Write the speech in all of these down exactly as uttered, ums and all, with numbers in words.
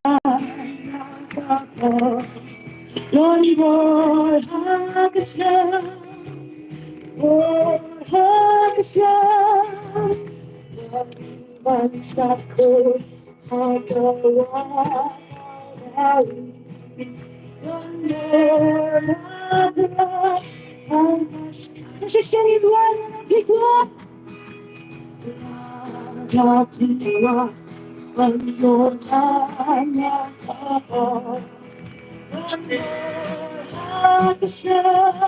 Lord, Lord, ha ka sla, Lord, ha ka sla, Lord, ban sa ko ha ka wa, Lord, Lord, ha ka sla.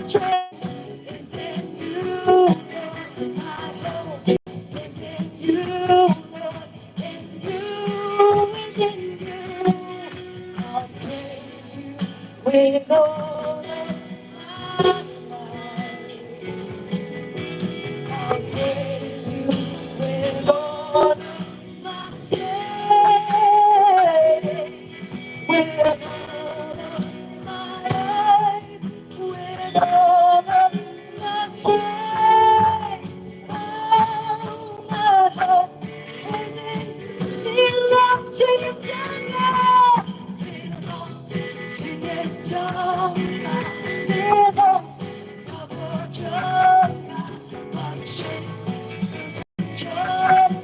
strength is in you, Lord. My hope is in you, Lord. In you is in you. I'll praise you with all of my heart. I'll praise you with all of my strength. With all of my life, with all of my strength, oh, my hope is in you. Belong to you, Jehovah. Belong to you, Jehovah. Belong to you, Jehovah.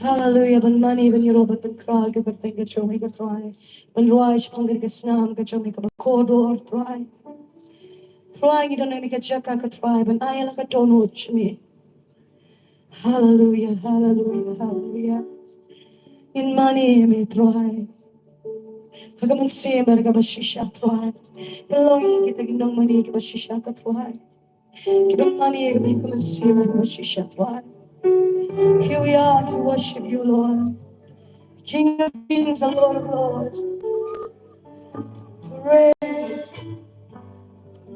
Hallelujah. Ban mane ban ïaroh bad ban khreh ïa ka kyrteng ka jong me ko Trai. Ban rwai shaphang ka snam ka jong me kaba kordor Trai. Trai ngi don ha kane ka jaka ko Trai ban ai ïa la ka dohnud jong me. Hallelujah, hallelujah, hallelujah. Ngin mane ïa me Trai. Ha ka mynsiem bad kaba shisha Trai. Pynlong ïa kita ki nongmane kiba shisha ko Trai. Ki ban mane ïa me ha ka mynsiem bad kaba shisha Trai. Here we are to worship you, Lord. King of kings and Lord of lords. Praise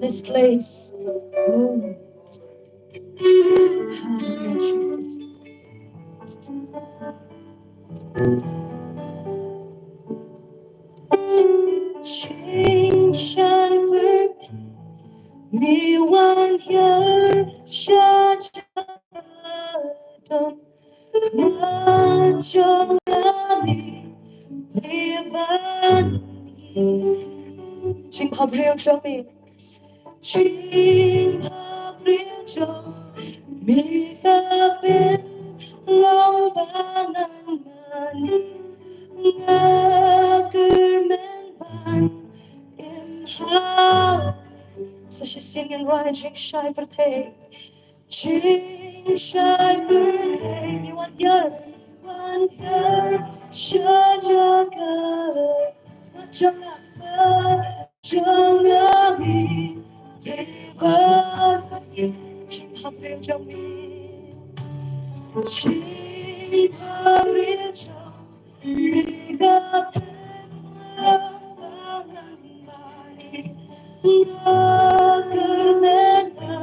this place. Oh. Hallelujah, Jesus. Jingshai pyrthei, me wan hiar sha jaka don, ma jong nga me, plie bad me. Jingpynbriew jong me. Jingpynbriew jong me ka pynlong ba ngan mane, nga kyrmen ban im ha. Sa shisien ngin rwai. Jingshai pyrthei. Jingshai pyrthei, me wan hiar, wan hiar sha jaka don, ma jong nga, ma jong nga hi, te ba jingpynbriew jong me. Jingpynbriew jong me ka pynlong ba ngan mane, nga kyrmen ban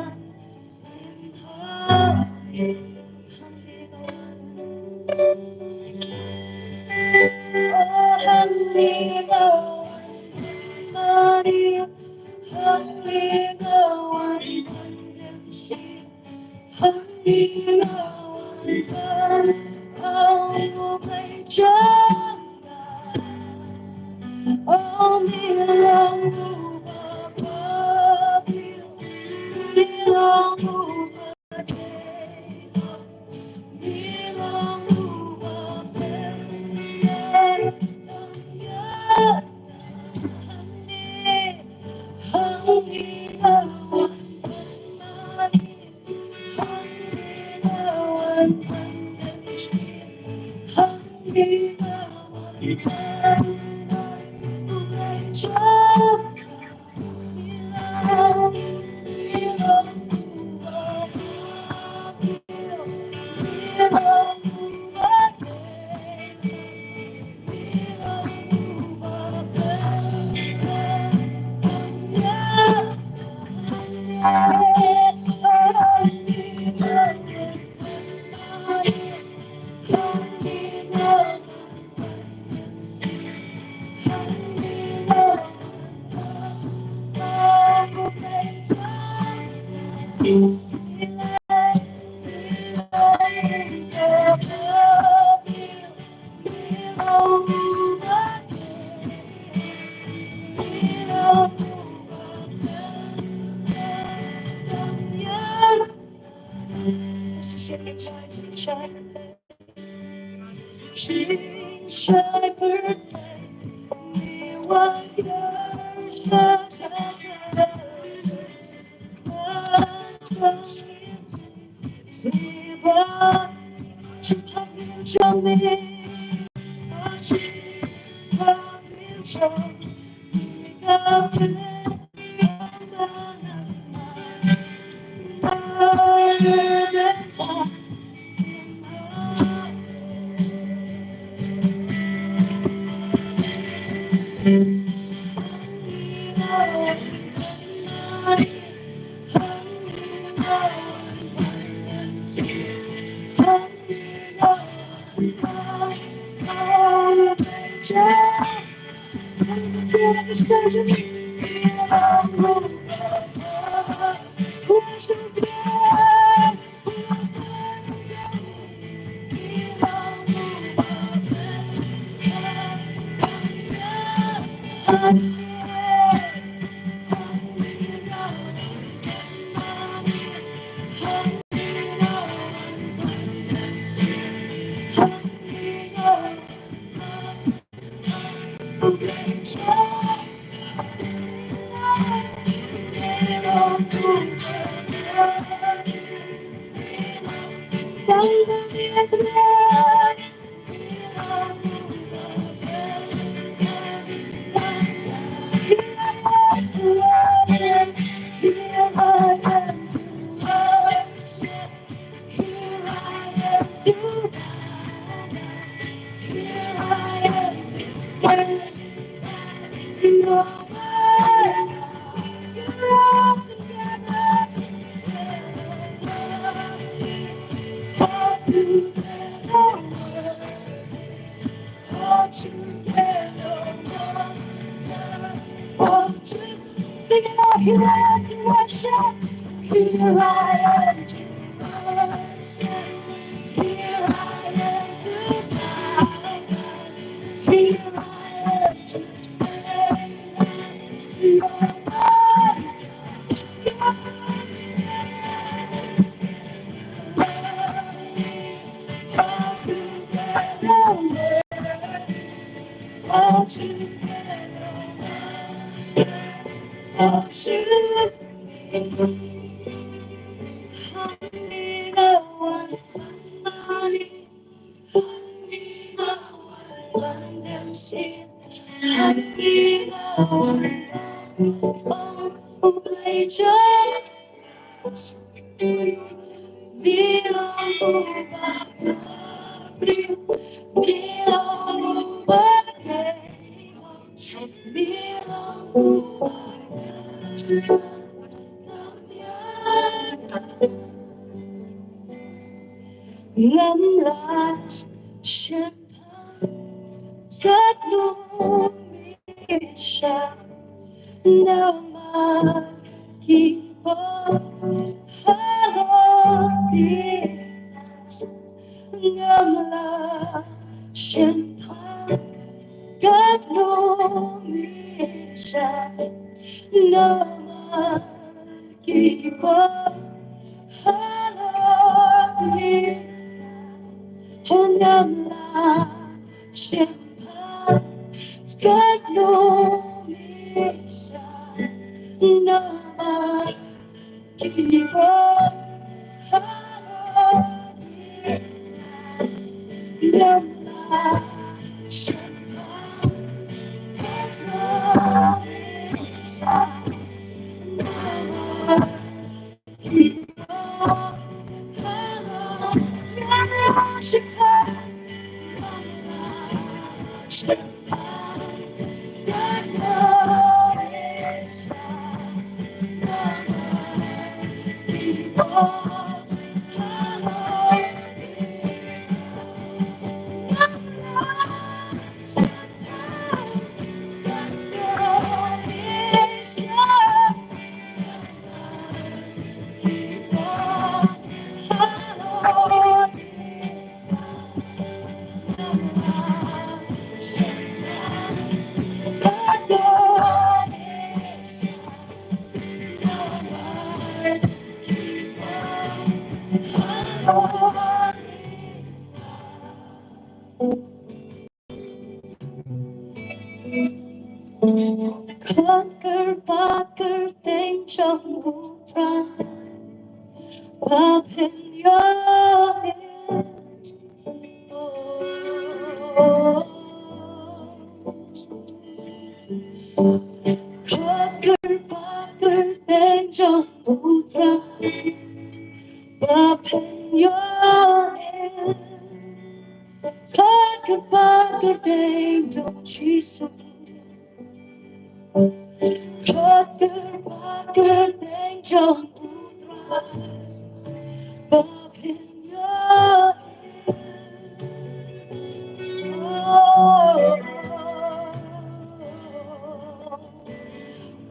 Here I am to worship. Here I am to worship. Here I am to bow down. Here I am to say that you are my God. All together worthy. All together worthy. All together worthy. Hand me the wine, hand me the wine, abundance here. Hand me the wine, oh, oh, oh, joy. Ngam lah shim katno me shah namar ki pop halor ki ngam lah shim katno me shah namar ki pop halor ki ngam lah shim katno me shah namar ki pop halor ki ngam lah shim katno me shah namar Khot kyrpad kyrteng jong U Trai ba phin ïoh. Khot kyrpad kyrteng jong U Trai ba phin ïoh. Khot kyrpad kyrteng jong Jisu. Khot kyrpad kyrteng jong U Trai ba phin ïoh.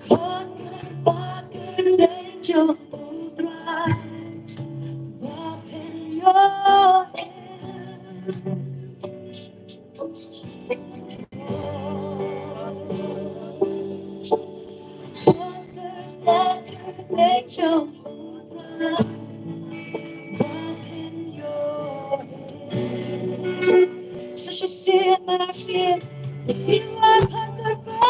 Khot kyrpad kyrteng jong U Trai ba phin ïoh. Such a sinner I feel, you are conquered by.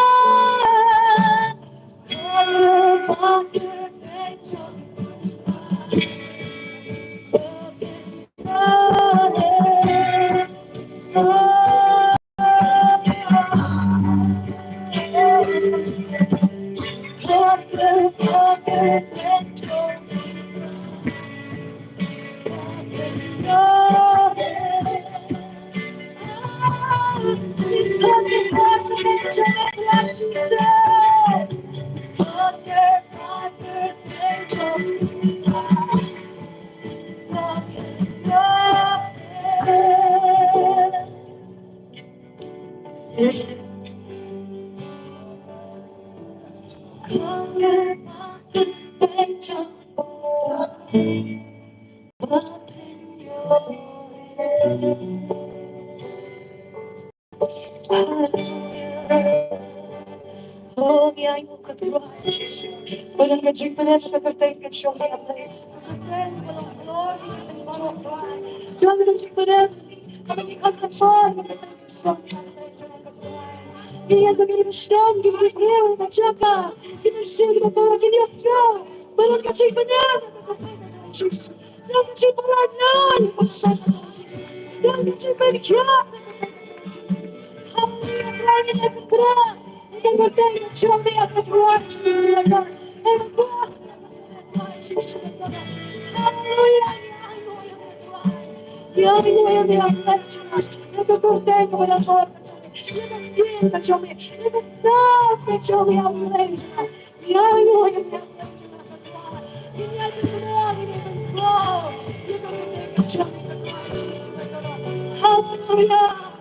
Hallelujah.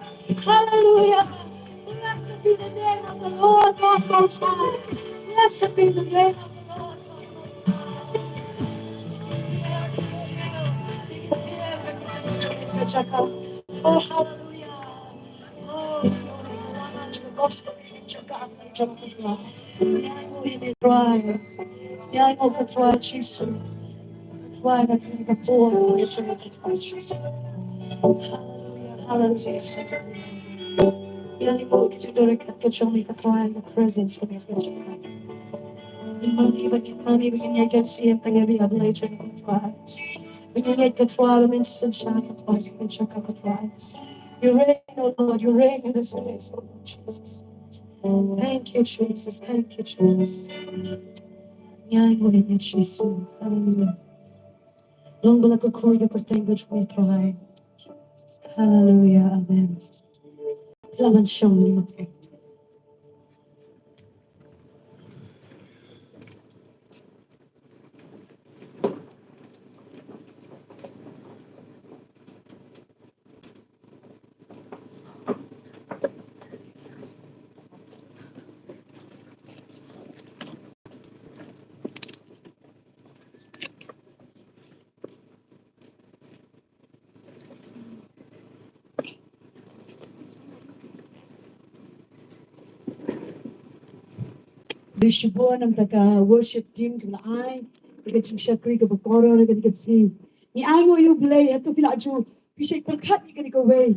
Hallelujah. Blessed be the name of the Lord God Most High. Blessed be the name of the Lord God Most High. Oh, hallelujah. Oh, glory to the gospel. Hallelujah. Hallelujah. Hallelujah. Ïa ngi, ko ki jingdonkam ka jong ngi, ko Trai, your presence, ko Trai. Ngi mane ba, ngi mane ba ngin ïaid sha ïing, ka ïa ngi, a Blei jong ngi, ko Trai. Ba ngin ïaid, ko Trai, ba ngin synshar, ko Trai, ka jong ka, ko Trai. You reign, oh Lord, you reign in this place, oh Lord Jesus. Thank you, Jesus. Thank you, Jesus. Ïa ngi, ko Trai Jisu. Hallelujah. Long ba la kyrkhu ïa ka kyrteng ka jong ngi, Trai. Hallelujah. Amen. Phi lah ban shong. Khublei shibun namar ka worship team ka la ai ïa ka jingshakri kaba kordor ïa kane ka sngi. Ngi ainguh ïa U Blei, hato phi la ju, phi shait pyrkhat ïa kane kawei?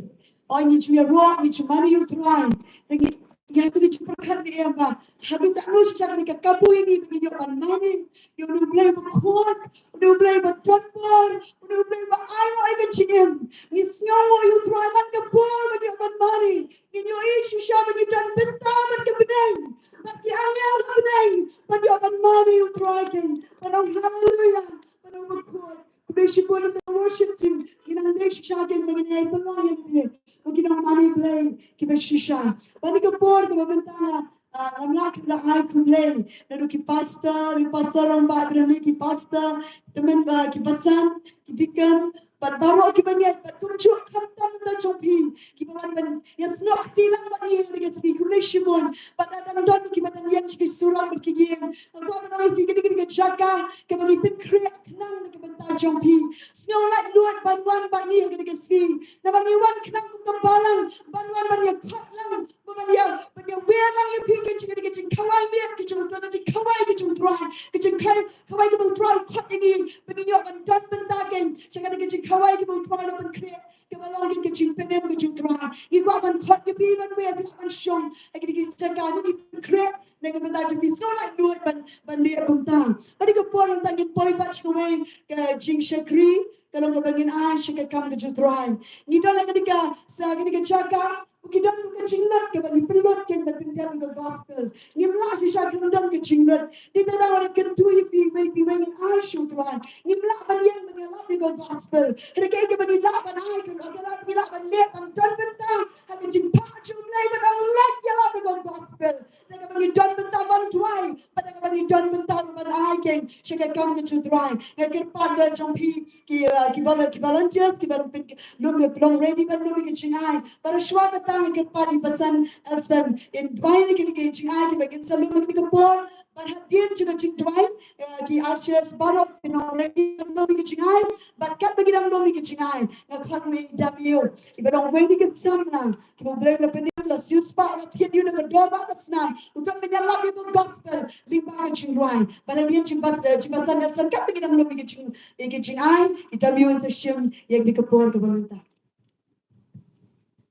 Oi, ngi ju ïaroh, ngi ju mane ïa U Trai. Ngi, ngi hato ngi ju pyrkhat ne em ba haduh katno shisha kane ka kabu ïa ngi ba ngin ïoh ban mane ïa une U Blei bakhuid, une U Blei ba donbor, une U Blei ba ai ïa ka jingim. Ngi sngewnguh ïa U Trai man ka por ba ngi ïoh ban mane. Ngi ïohi shisha ba ngi don bynta bad ka bneng, bad ki angel ha bneng, ban ïoh ban mane ïa U Trai kein, ban ong haleluya, ban ong bakhuid. Khublei shibun ïa ka worship team. Ngi nang dei shisha kein ba ngin ïai pynlong ïa lade, ba ki nongmane Blei kiba shisha. Bad ha kane ka por kaba mynta nga, ah, ngam lah khlem da ai khublei naduh ki pastor, ki pastor rangbah, ki pastor, tymmen ba ki basan, ki deacon, bad baroh kiba ngeit, bad kumjuh khamtam mynta jong phi kiba wan ban ïasnoh kti lang bad ngi ha kane ka sngi. Khublei shibun. Bad lada don kiba dang ïeng sha ki surok bad ki ïing, nga kwah ban ong ïa phi, kane ka dei ka jaka kaba ngi pynkhreh khnang na ka bynta jong phi. Sngewlait luid ban wan bad ngi ha kane ka sngi. Namar ngi wan khnang kum ka balang ban wan ban ïakhot lang, ban ïa, ban ïawer lang ïa phi ka jing, ka jingkhawai miet ka jong U Trai, ka jingkhawai ka jong U Trai, ka jingkhawai, khawai kaba U Trai u khot ïa ngi ba ngin ïoh ban don bynta kein sha kane ka jingkhawai kaba U Trai u la pynkhreh, kaba long kein ka jingpynim ka jong U Trai. Ngi kwah ban khot ïa phi ban wer, phi lah ban shong ha kine ki jaka ba ngi pynkhreh na ka bynta jong phi. Sngewlait luid ban, ban leh kumta. Bad ha kane ka por mynta ngin poi pat sha kawei ka jingshakri, ka long kaba ngin ai sha ka kam ka jong U Trai. Ngi don ha kane ka, sa kane ka jaka, ki don ka jinglut kaba ngi pynlut kein ban pyndep ïa ka gospel. Ngim lah shisha khlem don ka jinglut. Te tang ba ngi kyntu ïa phi iwei pa iwei, ngin ai sha U Trai. Ngim lah ban ïeng ban ïalap ïa ka gospel. Hynrei kaei kaba ngi lah ban ai, kaei kaba ngi lah ban leh ban don bynta ha ka jingpyrkhat jong U Blei, ban ong leit ïalap ïa ka gospel. Te kaba ngi don bynta ban duwai, bad kaba ngi don bynta ruh ban ai kein sha ka kam ka jong U Trai. Nga kyrpad ïa la jong phi ki, uh, ki vol-, ki volunteers kiba long pyn-, long, long ready ban lum ïa ka jingai. Bad shuwa kata Tang kyrpad ïa i Basan Elson in duwai ïa kine ki jingai kiba ngin sa lum ha kane ka por. Bad hadien jong ka jingduwai, eh, ki ushers baroh ki nongrwai ki dang lum ïa ki jingai. Bad katba ki dang lum ïa ki jingai, nga khot ruh ïa i W, iba long uwei na ki samla kiba U Blei u la pynim, la siewspah, la thied ïa u na ka dohbah ka snam. U don ban ïalap ïa ka gospel lyngba ka jingrwai. Bad hadien jong i Bas-, eh, jong i Basan Elson, katba ki dang lum ïa ki jing, ïa ki jingai, i W in sa shim ïa kane ka por kaba mynta.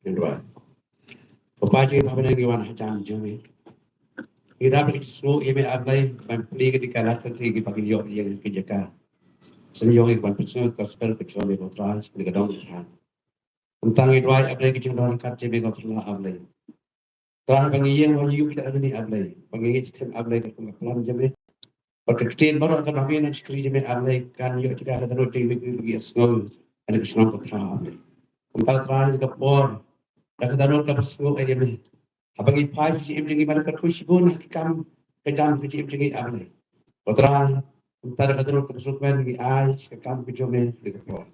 Ngin duwai. Baba jong ngi ba ha bneng, ngi wan ha jan jong me. Ngi dap da ka jingsngew ïa me, A Blei, ban plie ka dei ka lad ka dei kiba ngin ïoh ïa ka jaka. Sngewbha ïa ban pynsngew ka gospel ka jong me, ko Trai, sha kane ka dong ka thaiñ. Kumta ngi duwai, A Blei, ka jingdon ryngkat jong me, ko Trai, A Blei. Trai, ba ngi ïeng, ba ngi ïuh ïa kane, A Blei, ba ngi ngeit skhem, A Blei, katkum ka plan jong me. Bad ka ktien baroh kaba me nang shakri jong me, A Blei, kan ïoh jaka da ka dohnud jong me, ba ngi ïohsngew ha kane ka shnong, ko Trai, A Blei. Kumta Trai, ha kane ka por, da ka dohnud kaba sngew ïa me, haba ngi phai sha ka jingim jong ngi, ba ngi kyrkhu shibun ha ki kam ka jam ka jingim jong ngi, A Blei. Ko Trai, kumta da ka dohnud kaba sngewkmen ngi ai sha ka kam ka jong me ha kane ka por.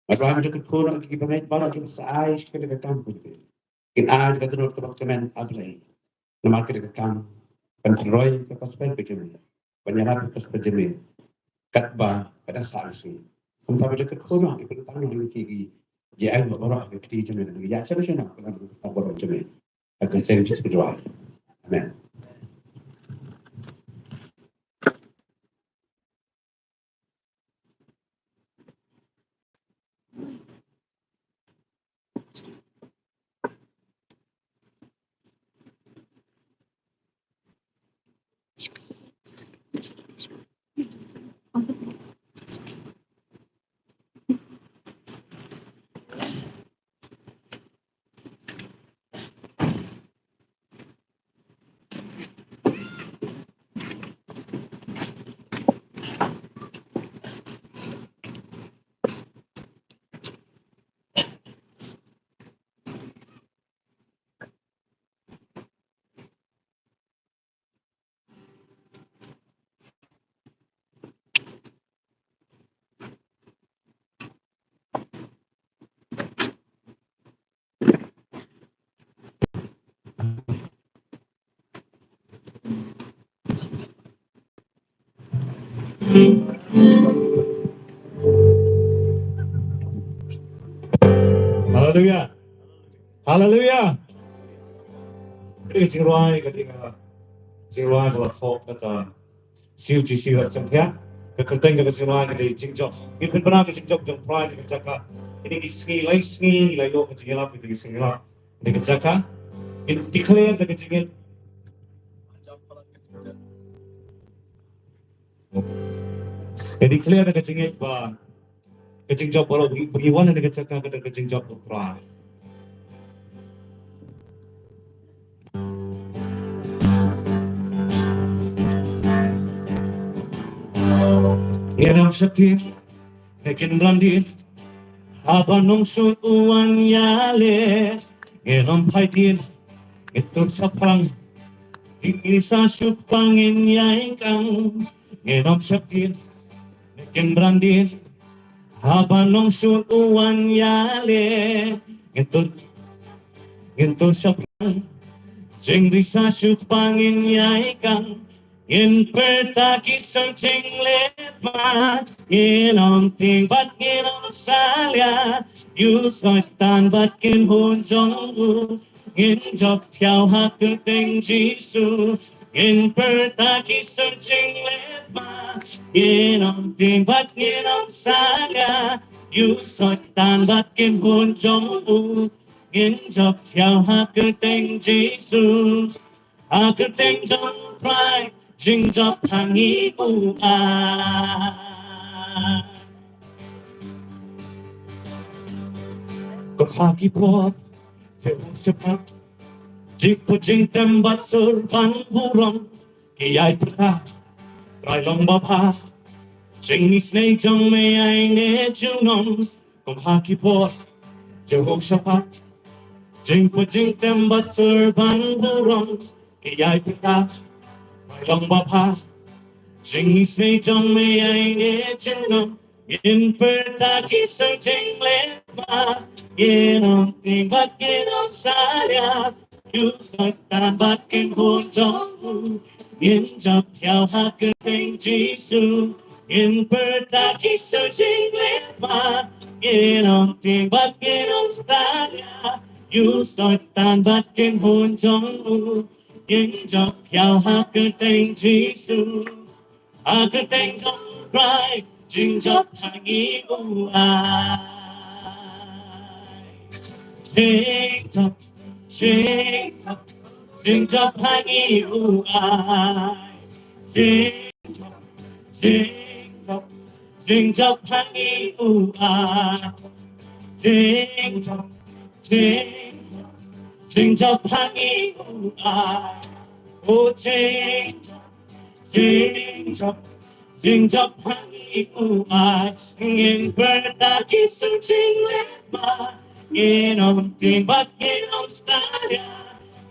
Nga duwai ba kin kyrkhu noh ïa ki bangeit baroh kiba sa ai sha kane ka kam ka jong me. Kin ai da ka dohnud kaba kmen, A Blei. Namar kane ka kam kan pynroi ka gospel ka jong me, ban ïarap ka gospel jong me katba ka dang sah ka sngi. Kumta ba kin kyrkhu noh, kin pyntang noh ïa ki, ki jingai baroh ha ka kti jong me, ïa shano shano ka dang baroh jong me. Ha ka kyrteng Jisu ngi duwai. Amen. Haleluya. Haleluya. Ka dei ka jingrwai, ka dei ka jingrwai kaba thoh kata. Siew Jisu ha ka jingpynkhiah. Ka kyrteng ka jingrwai ka dei jingjop. Ngi pynbna ka jingjop jong U Trai ha kane ka jaka. Kine ki sngi lai sngi ngi la ïoh ka jingïalap, kine ki sngi la ha kane ka jaka. Ngi declare da ka jingngeit. Ngi declare da ka jingngeit ba ka jingjop baroh ba ngi wan ha kane ka jaka ka dei ka jingjop U Trai. Ngin ym sheptieng, ngin ym randien, haba nongshun u wan ïaleh. Ngin ym phai dien, ngin tur shaphrang, ngin risa shuh ba ngin ïai kang. Ngin ym sheptieng, ngin ym randien, haba nongshun u wan ïaleh. Ngin tur, ngin tur shaphrang, jingri sa shuh ba ngin ïai kang. Ngin pyrta ki song jinglet ma, ngin ym tieng bad ngin ym salia. Ïa u Soitan bad ki khun jong u. Ngin jop thiaw ha ka kyrteng Jisu. Ngin pyrta ki song jinglet ma, ngin ym tieng bad ngin ym salia. Ïa u Soitan bad ki khun jong u. Ngin jop thiaw ha ka kyrteng Jisu. Ha ka kyrteng jong U Trai, jingjop ha ngi u ai. Kum ha ki por Jehoshaphat, jingput jingtem bad sur ban burom ki ïai pyrta, Trai long babha, jingisynei jong me ïai ne junom. Kum ha ki por Jehoshaphat, jingput jingtem bad sur ban burom ki ïai pyrta, Trai long babha, jingisynei jong me ïai ne junom. Ngin pyrta ki sujing lema, ngin ym tieng bad ngin ym salia. Ïa u Soitan bad ki khun jong u, ngin jop thiaw ha kyrteng Jisu. Ngin pyrta ki sujing lema, ngin ym tieng bad ngin ym salia. Ïa u Soitan bad ki khun jong u, ngin jop thiaw ha kyrteng Jisu. Ha kyrteng jong u Trai, jingjop ha ngi u ai. Jingjop, jingjop, jingjop ha ngi u ai. Jingjop, jingjop, jingjop ha ngi u ai. Jingjop, jingjop, jingjop ha ngi u ai. O jingjop, jingjop, jingjop ha ngi u ai. Ngin pyrta ki sujing lema, ngin ym tieng bad ngin ym salia.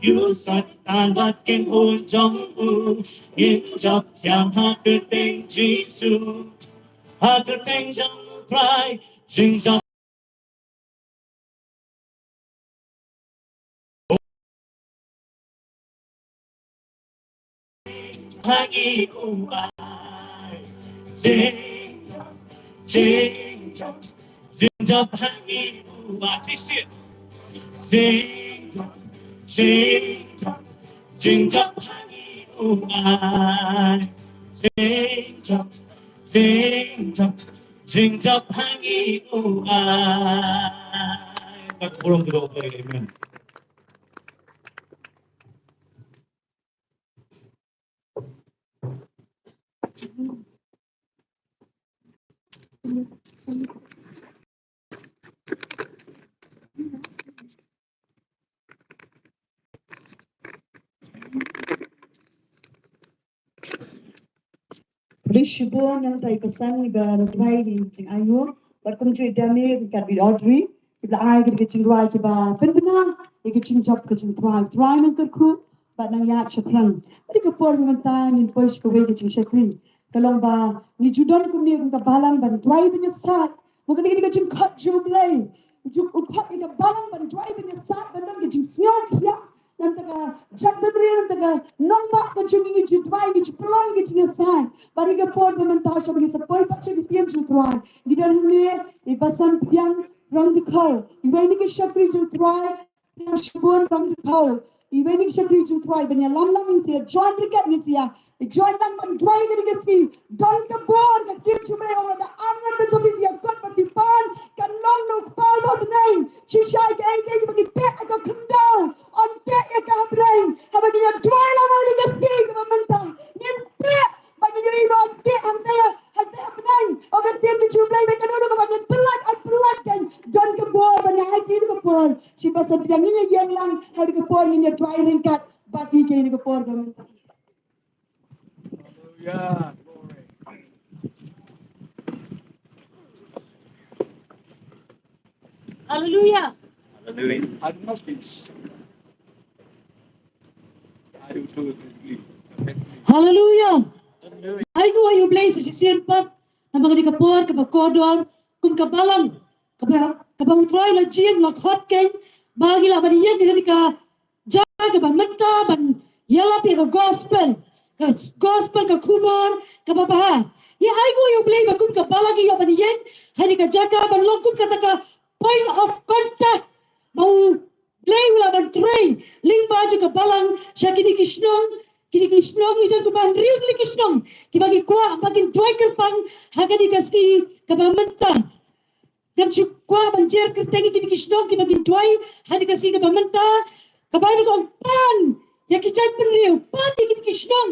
Ïa u Soitan bad ki khun jong u, ngin jop thiaw ha kyrteng Jisu. Ha kyrteng jong u Trai, jingjop ha ngi u ai. Jingjop, jingjop, jingjop ha ngi u ai. Shisien. Jingjop, jingjop, jingjop ha ngi u ai. Jingjop, jingjop, jingjop ha ngi u ai. Kat burung dulu, amen. Khublei shibun na ka bynta i Pasang iba la duwai ïa ka jingainguh. Bad kumjuh i Dame ryngkat bad i Audrey kiba la ai ïa ka jingrwai kiba pynbna ïa ka jingjop ka jong u Trai. U Trai un kyrkhu bad un ïaid shaphrang. Bad ha ka por mynta ngin poi sha kawei ka jingshakri. Ka long ba ngi ju don kumne kum ka balang ban duwai ban ïasaid. Mo kane ka dei ka jingkhot jong U Blei. Ju, u khot ïa ka balang ban duwai ban ïasaid ban don ka jingsngewkhia. Namar ka jaitbynriew, namar ka nongbah ka jong ngi, ngi ju duwai, ngi ju pynlong ïa ka jingïasaid. Bad ha ka por ba mynta shuh ba ngin sa poi pat sha ka ktien jong U Trai, ngi don hangne i Basan Pdiang Rangdkhou, iwei na ki shakri jong U Trai. Pdiang Shibun Rangdkhou, iwei na ki shakri jong U Trai. Ban ïalam lang ngin sa ïa join ryngkat, ngin sa ïa join lang ban duwai ïa kane ka sngi. Don ka bor, ka ktien jong U Blei ka ong lada ar ngut ba jong phi ïakut bad phi pan, kan long na u Kpa uba ha bneng. Shisha ïa kaei kaei ba ngi teh ha ka khyndew, yn teh ïa ka ha bneng. Haba ngin ïa duwai lang ha kane ka sngi kaba mynta, ngin teh ba ngin ïohi ba yn teh hangta, hangta ha bneng. Ong ka ktien ka jong U Blei ba kano kano kaba ngin pyllait, yn pyllait, kan don ka bor ban ïa aiti ka bor. Shi Basan Pdiang, ngin ïa ïeng lang ha kane ka por, ngin ïa duwai ryngkat bad ngi ha kane ka por kaba mynta. Haleluia. Haleluia. I don't know this. I do too. Haleluia. Ai nguh ïa U Blei sa shisien pat namar kane ka por kaba kordor kum ka balang kaba, kaba U Trai u la jin, u la khot kein ba ngi lah ban ïeng ha kane ka jaka kaba mynta ban ïalap ïa ka gospel, ka gospel, ka khubor kaba bha. Ngi ai nguh ïa U Blei ba kum ka balang ngi ïoh ban ïeng ha kane ka jaka ban long kum kata ka point of contact ba U Blei u lah ban trei lyngba jong ka balang sha kine ki shnong, kine ki shnong, ngi don kumba hynriew tylli ki shnong kiba ngi kwah ba kin duwai kyrpang ha kane ka sngi kaba mynta. Ngan shu kwah ban jer kyrteng ïa kine ki shnong kiba kin duwai ha kane ka sngi kaba mynta. Ka Baibl ka ong, pan ïa ki jaitbynriew, pan ïa kine ki shnong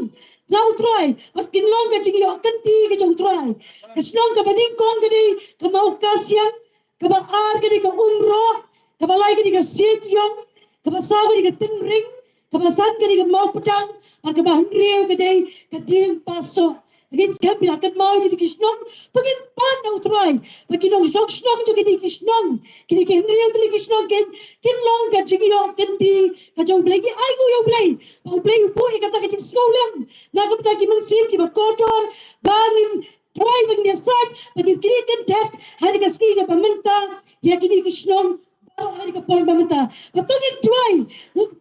na U Trai bad kin long ka jingïoh kynti ka jong U Trai. Ka shnong kaba nyngkong ka dei ka Mawkasiang, kaba ar ka dei ka Umrok, kaba lai ka dei ka Sieintiong, kaba saw ka dei ka Tynring, kaba san ka dei ka Mawpdang, bad kaba hynriew ka dei ka Diengpasoh. Ngin skhem phi la kynmaw ïa kine ki shnong, to ngin pan na U Trai ba ki nongshong shnong jong kine ki shnong, kine ki hynriew tylli ki shnong, kin, kin long ka jingïoh kynti ka jong U Blei. Ngi ai nguh ïa U Blei ba U Blei u buh ïa kata ka jingsngewlem na ka bynta ki mynsiem kiba kordor ba ngin duwai ba ngin ïasaid, ba ngin knieh kyndit ha kane ka sngi kaba mynta ïa kine ki shnong baroh ha kane ka por ba mynta. Ba to ngin duwai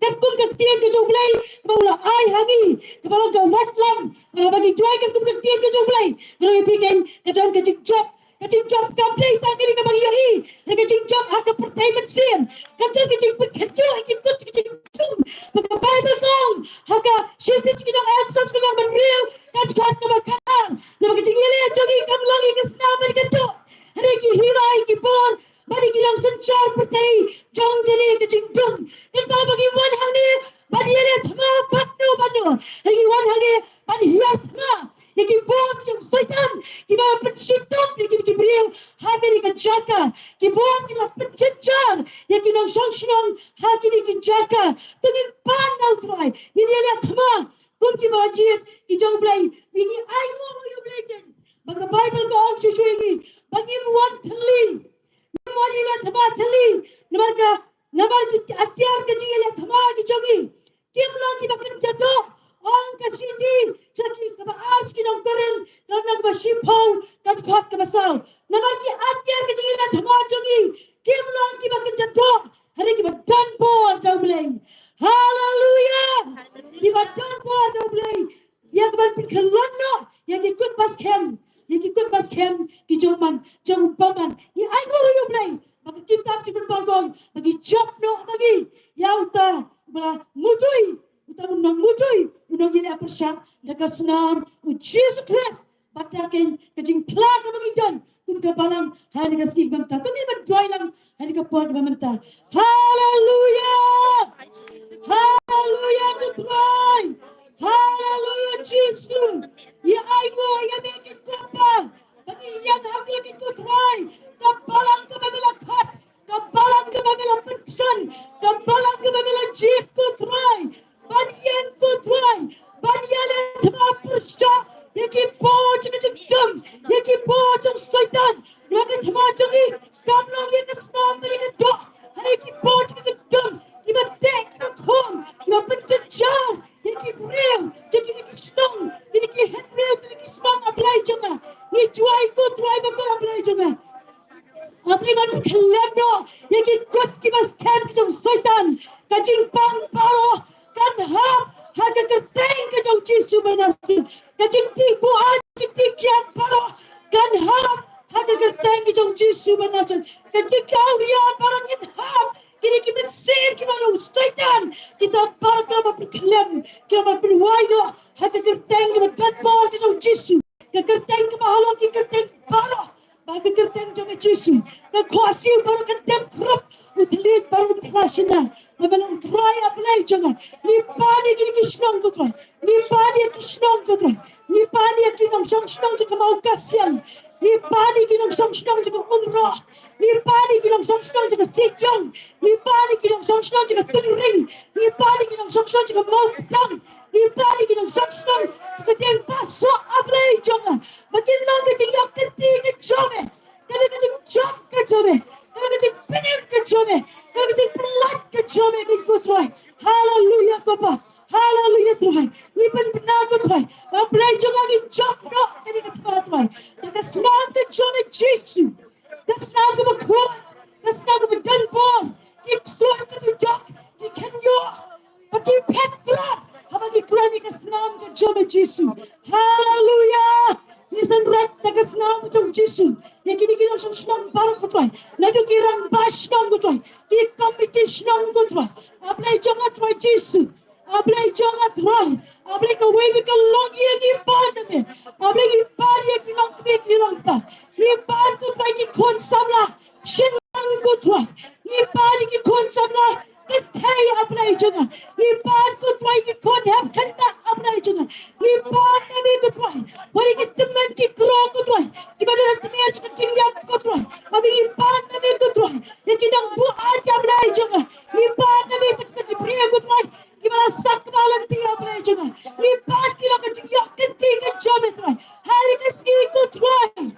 katkum ka ktien ka jong U Blei kaba u la ai ha ngi, kaba long ka watlam. Ba ngi duwai katkum ka ktien ka jong U Blei, ka long ïa phi kein, ka don ka jingjop. Ka jingjop kam dei tang kane kaba ngi ïohi, hynrei ka jingjop ha ka pyrthei mynsiem. Ka don ka jingpynkhynñiuh ïa ki kut ki jingpynkhynñiuh. Ba ka Baibl ka ong ha ka Shithi sha ki nong Ephesos ka lynnong ba hynriew, ka dkhot kaba khatar, namar ka jingïaleh jong ngi kam long ïa ka snam bad ka doh, hynrei ki hima ïa ki bor bad ïa ki nongsynshar pyrthei jong kane ka jingdum. Kumta ba ngi wan hangne ban ïaleh thma bad no bad no, hynrei ngi wan hangne ban hiar thma ïa ki bor jong Soitan kiba pynshitom ïa kine ki briew ha kane ka jaka, ki bor kiba pynjynjar ïa ki nongshong shnong ha kine ki jaka. To ngin pan na U Trai, ngin ïaleh thma kum ki mawjid ki jong U Blei, ngin ïa ainguh ïa U Blei kein ba ka Baibl ka ong shuh shuh ïa ngi ba ngim wan thylli, ngim wan ïaleh thma thylli, namar ka namar ki atiar ka jingïaleh thma ki jong ngi kim long kiba kynja doh. Ong ka Shithi sha ki kaba ar sha ki nong Korinth, ka lynnong kaba shiphew, ka dkhot kaba saw, namar ki atiar ka jingïaleh thma jong ngi kim long kiba kynja doh, hynrei kiba don bor da U Blei. Haleluya. Kiba don bor da U Blei ïa kaban pynkhlad noh ïa ki kut ba skhem, ïa ki kut ba skhem ki jong man, jong u bymman. Ngi ainguh ïa U Blei ba ka kitab jingpynpaw ka ong ba ngi jop noh ma ngi ïa uta uba mudui, uta u nongmudui, u nongïaleh pyrshah da ka snam U Jisu Khrist. Bad da kein ka jingphla kaba ngi don kum ka balang ha kane ka sngi ba mynta. To ngin ban duwai lang ha kane ka por ba mynta. Haleluya. Haleluya ko Trai. Haleluya Jisu. Ïa ainguh ïa me ko Kpa. Ba ngi ïeng hangne ko Trai. Ka balang kaba me la khot, ka balang kaba me la pynsan, ka balang kaba me la jied ko Trai. Ban ïeng ko Trai, ban ïaleh thma pyrshah ïa ki bor jong ka jingdum, ïa ki bor jong Soitan. Ïa ka thma jong ngi kam long ïa ka snam bad ïa ka doh, hynrei ki bor jong ka jingdum kiba teh kiba khum, kiba pynjynjar ïa ki briew jong kine ki shnong, kine ki hynriew, kine ki shnong, A Blei jong nga. Ngi duwai ko Trai ba kut, A Blei jong nga. Hynrei ban pynkhlem noh ïa ki kut kiba skhem ki jong Soitan. Ka jingpang baroh kan hap ha ka kyrteng ka jong Jisu ba Nasaret. Ka jingtih buaid, jingtih kiad baroh kan hap ha ka kyrteng ka jong Jisu ba Nasaret. Ka jingkawria baroh kin hap. Kine ki mynsiem kiba long Soitan, kita baroh kiba pynkhlem, kiba pynwai noh ha ka kyrteng kaba don bor ka jong Jisu. Ka kyrteng kaba halor ki kyrteng baroh ba ka kyrteng jong u Jisu. Ka khohsiew baroh kan dem khrup, u thylliej baroh un phla shynna. Namar U Trai, A Blei jong nga, ngi pan ïa kine ki shnong ko Trai, ngi pan ïa ki shnong ko Trai, ngi pan ïa ki nongshong shnong jong ka Mawkasiang, ngi pan ïa ki nongshong shnong jong ka Umrah, ngi pan ïa ki nongshong shnong jong ka Sikiong, ngi pan ïa ki nongshong shnong jong ka Tumring, ngi pan ïa ki nongshong shnong jong ka Mawpdang, ngi pan ïa ki nongshong shnong jong ka Diengpassoh, A Blei jong nga, ba kin long ka jingïoh kynti ka jong me, ka dei ka jingjop ka jong me, ka dei ka jingpynim ka jong me, ka dei ka jingpyllait ka jong me ko Trai. Haleluya ko Kpa. Haleluya Trai. Ngi pynbna ko Trai, A Blei jong nga, ngi jop noh kane ka thma Trai da ka snam ka jong me Jisu. Ka snam kaba khuid, ka snam kaba don bor. Ki ksuid, ki dok, ki khynñiuh, ba ki phet krop haba ki kren ïa ka snam ka jong me Jisu. Haleluya. Ngi synran da ka snam jong Jisu ïa kine ki nongshong shnong baroh ko Trai, naduh ki rangbah shnong ko Trai, ki komiti shnong ko Trai, A Blei jong nga Trai Jisu. A Blei jong nga Trai, A Blei, kawei pat ka long ïa ngi, pan na me. A Blei, ngi pan ïa ki longkmie ki longkpa, ngi pan ko Trai ki khun samla shnong ko Trai, ngi pan ïa ki khun samla kynthei, A Blei jong nga, ngi pan ko Trai ki khun hep khynnah, A Blei jong nga, ngi pan na me ko Trai, wat ïa ki tymmen ki kro ko Trai, kiba don ha tmier jong ka jingïap ko Trai, A Blei, ngi pan na me ko Trai, ïa ki nongbuaid, A Blei jong nga, ngi pan na me, kita ki briew ko Trai kiba la sak, kiba la lynti, A Blei jong nga, ngi pan ki long ka jingïoh kynti ka jong me Trai ha kane ka sngi ko Trai.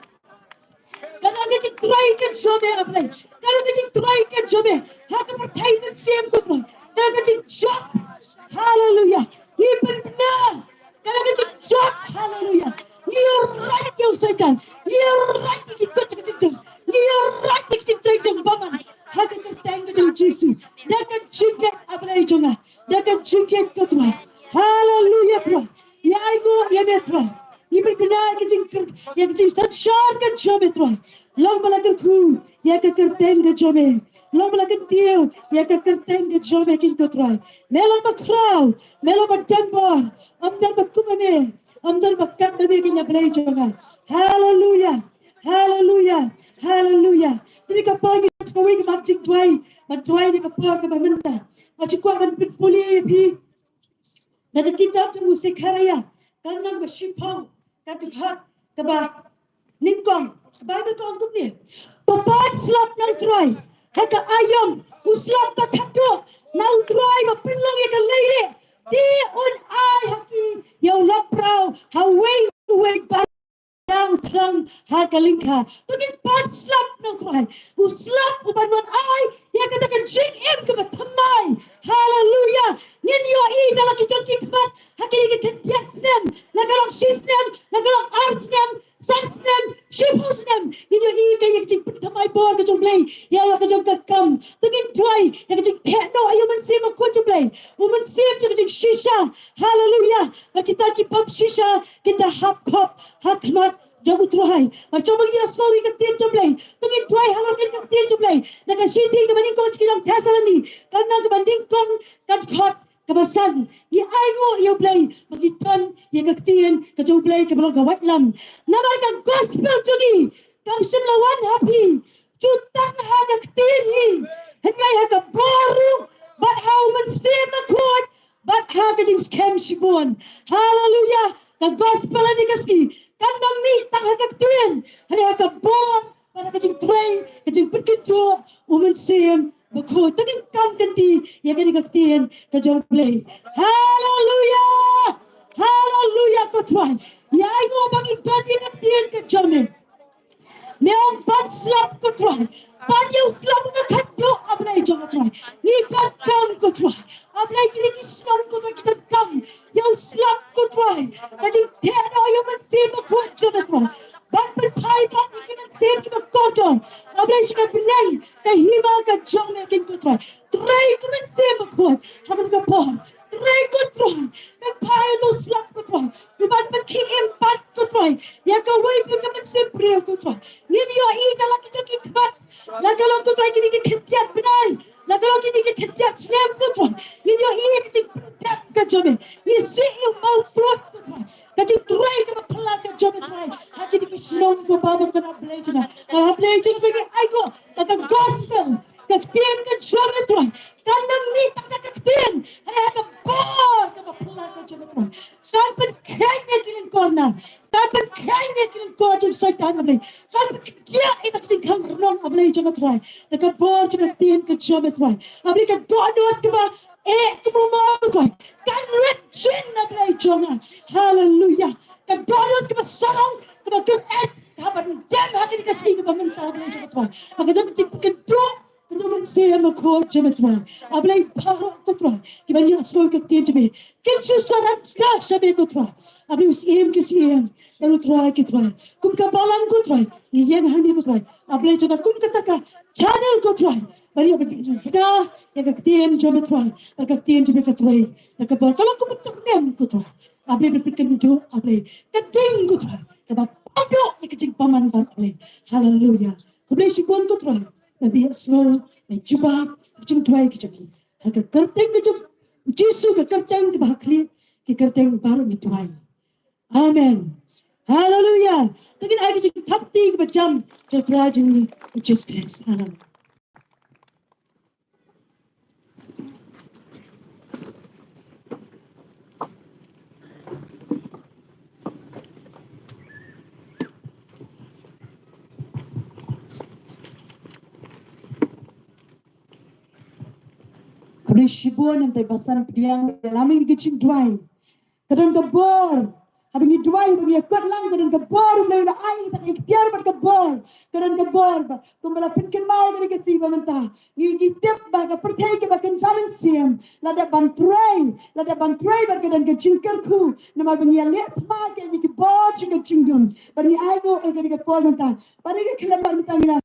Ka long ka jingtrei ka jong me, A Blei. Ka long ka jingtrei ka jong me ha ka pyrthei mynsiem ko Trai. Ka long ka jingjop. Haleluya. Ngi pynbna. Ka long ka jingjop. Haleluya. Ngi ïaroh ïa u Soitan. Ngi ïaroh ïa ki kot ka jingdum. Ngi ïaroh ïa ki jingtrei jong bamon. Ha ka kyrteng ka jong u Jisu. Da ka jingngeit, A Blei jong nga. Da ka jingngeit, ko Trai. Haleluya, Trai. Ïa ai nguh ïa me, Trai. Ngi pynbna ïa ka jingkyrkhu, ïa ka jingsynshar ka jong me, Trai. Long ba la kyrkhu ïa ka kyrteng ka jong me. Long ba la kyntiew ïa ka kyrteng ka jong me, ko Trai. Me long ba khraw, me long ba donbor. Ym don ba kum ma me, ym don ba kat ma me, ko Blei jong nga. Haleluya. Haleluya. Haleluya. Kane ka por ngi sa kawei ka mat jingduwai, ban duwai na ka por kaba mynta. Nga shu kwah ban pynpule ïa phi na ka kitab jong u Sekharaïah, ka lynnong kaba shiphew, ka dkhot kaba nyngkong. Ka Baibl ka ong kumne: To pan slap na u Trai ha ka aïom, u slap ba khatduh na u Trai ba pynlong ïa ka leilieh. Te un ai ha ki ïa u laphrau ha uwei uwei ba dang plang ha ka lyngkha. To ngin pan slap na u Trai, u slap uban wan ai ïa kata ka jingim kaba thymmai. Haleluya. Ngin ïohi da la ki jong ki khmat ha kine ki khyndiat snem, la ka long shi snem, la ka long ar snem, san snem, shiphew snem, ngin ïohi ka ïa ka jingpynthymmai bor ka jong U Blei ïa la ka jong ka kam. To ngin duwai ïa ka jingtheh noh ïa u Mynsiem Bakhuid jong U Blei, u mynsiem jong ka jingshisha. Haleluya. Ba kita ki bym shisha kin da hap khop ha khmat jong u Trai. Ba jong ba ngin ïa sngew ïa ka ktien jong U Blei, to ngin duwai halor kane ka ktien jong U Blei. Na ka shithi kaba nyngkong sha ki nong Thessaloni, ka lynnong kaba nyngkong, ka dkhot kaba san. Ngi ai nguh ïa U Blei ba ngi don ïa ka ktien ka jong U Blei kaba long ka waitlam. Namar ka gospel jong ngi kam shym la wan ha phi ju tang ha ka ktien hi, hynrei ha ka bor ruh, bad ha u Mynsiem Bakhuid, bad ha ka jingskhem shibun. Haleluya. Ka gospel ha kane ka sngi kam da mih tang ha ka ktien, hynrei ha ka bor, bad ha ka jingtrei, ka jingpynkynduh u Mynsiem Bakhuid. To ngin kam kynti ïa kane ka ktien ka jong U Blei. Haleluya. Haleluya, ko Trai. Ngi ai nguh ba ngi don ïa ka ktien ka jong me. Me ong pan slap, ko Trai. Pan ïa u slap uba khatduh, A Blei jong nga, Trai. Ngi donkam, ko Trai. A Blei, kine ki shnong, ko Trai, ki donkam ïa u slap, ko Trai. Ka jingtheh noh ïa u Mynsiem Bakhuid jong me, Trai. Ban pynphai pat ïa ki mynsiem kiba kordor, A Blei, sha ka bneng ka hima ka jong me, ko Trai. Trei, ko Mynsiem Bakhuid, ha kane ka por. Trei, ko Trai. Pynphai ïa u slap, ko Trai. Ban pynkhie im pat, ko Trai, ïa kawei pat ka mynsiem briew, ko Trai. Ngin ïohi da la ki jong ki khmat, la ka long, ko Trai, kine ki khyndiat bnai, la ka long kine ki khyndiat snem, ko Trai. Ngin ïohi ïa ka jingpyndep ka jong me. Ngi sih ïa u mawpud, ko Trai, ka jingtrei kaba phylla ka jong me, Trai, ha kine ki shnong, ko Baba, ko Blei jong nga. Bad, A Blei jong nga, ngi ai nguh ba ka gospel, ka ktien ka jong me, Trai, kam da mih tang ha ka ktien, hynrei ha ka bor kaba phylla ka jong me, Trai. Kan pynkheiñ ïa ki lyngkor nar, kan pynkheiñ ïa ki lyngkor jong u Soitan, A Blei. Kan pynkheiñ ïa ka jingkhang rnong, A Blei jong nga, Trai, da ka bor jong ka ktien ka jong me, Trai. A Blei, ka dohnud kaba eh kumba mo, ko Trai, kan rit jin, A Blei jong nga. Haleluya. Ka dohnud kaba sarong, kaba kyrkieh, kaba dem ha kane ka sngi kaba mynta, A Blei jong nga, Trai. Ba ka don ka jingpynkynduh ka jong u Mynsiem Bakhuid jong me, Trai. A Blei, baroh, ko Trai, kiban ïa sngew ïa ka ktien jong me, kin shu surrender sha me, ko Trai. A Blei, u Syiem ki syiem, bad u Trai ki trai. Kum ka balang, ko Trai, ngi ïeng hangne, ko Trai, A Blei jong nga, kum kata ka channel, ko Trai, ban ïa bna ïa ka ktien jong me, Trai. Bad ka ktien jong me ka trei, bad ka bor, ka long kum ka tyrnem, ko Trai. A Blei, ban pynkynduh, A Blei, ka ding, ko Trai, kaba pynduh ïa ka jingbymman, A Blei. Haleluya. Khublei shibun, ko Trai, ba me ïa sngew, me ïa jubab ka jingduwai ka jong ngi. Ha ka kyrteng ka jong u Jisu, ka kyrteng kaba ha khlieh ki kyrteng baroh, ngi duwai. Amen. Haleluya. To ngin ai ka jingthap kti kaba jam sha u Trai jong ngi, u Jisu Khrist. Amen. Khublei shibun, nangta ba san pdiang ïa la mih ka jingduwai. Ka don ka bor, Haba ngi duwai, haba ngi ïakut lang, ka don ka bor, U Blei u la ai ïa kita ka iktiar bad ka bor, ka don ka bor ba kumba la pynkynmaw ïa ka sngi ba mynta. Ngi, ngi tip ba ka pyrthei kaba kynja mynsiem la dep ban trei, la dep ban trei bad ka don ka jingkyrkhu namar ba ngi ïaleh thma ïa ki bor jong ka jingdum. Bad ngi ai nguh ïa ka por mynta. Bad ïa ka khlem bad mynta ngi la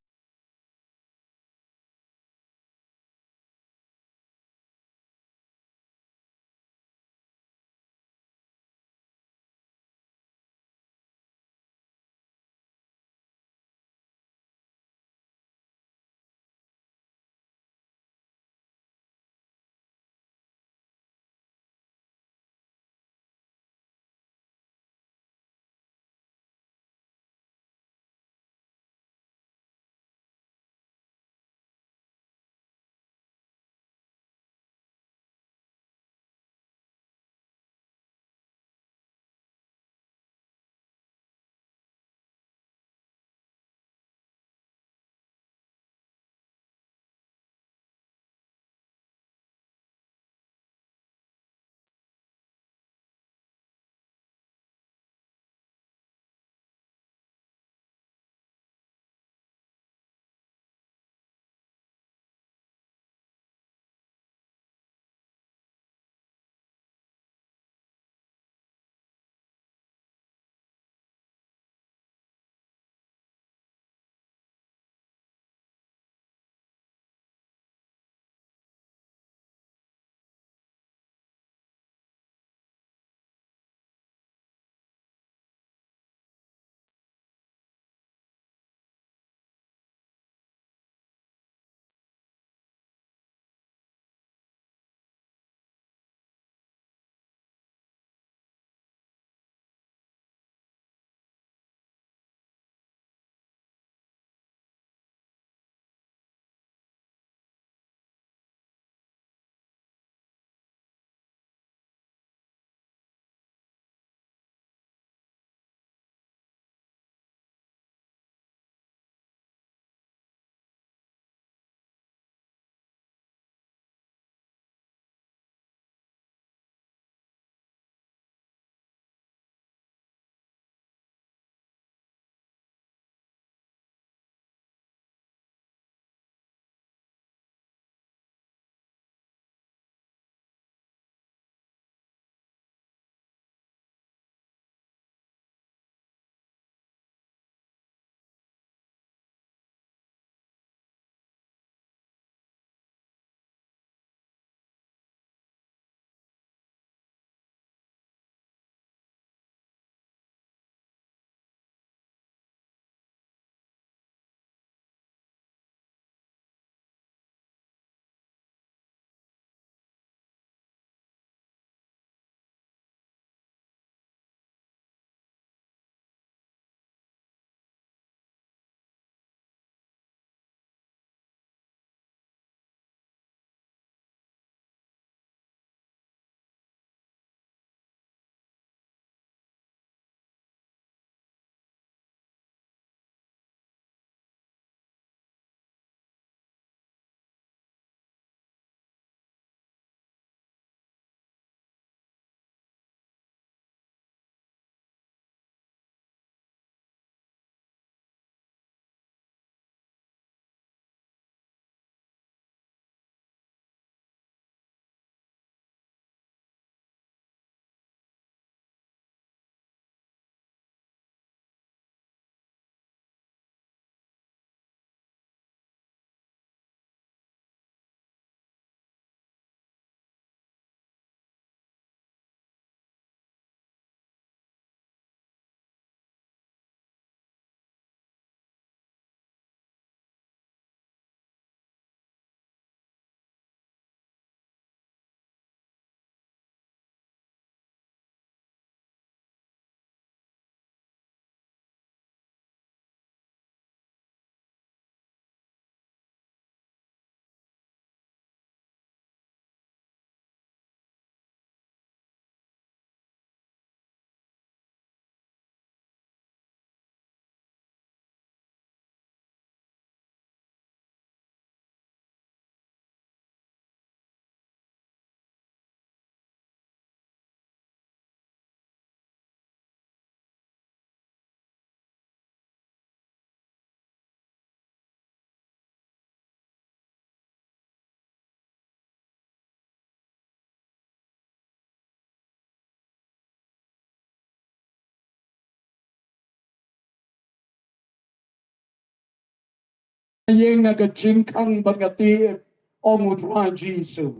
ïeng na ka jingkhang bad nga tip, ong u Trai Jisu.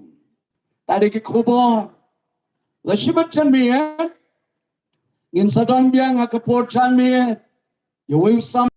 Tang da ki khubor. La shimet jan miet, ngin sa don biang ha ka por jan miet. Ïa uwei u sam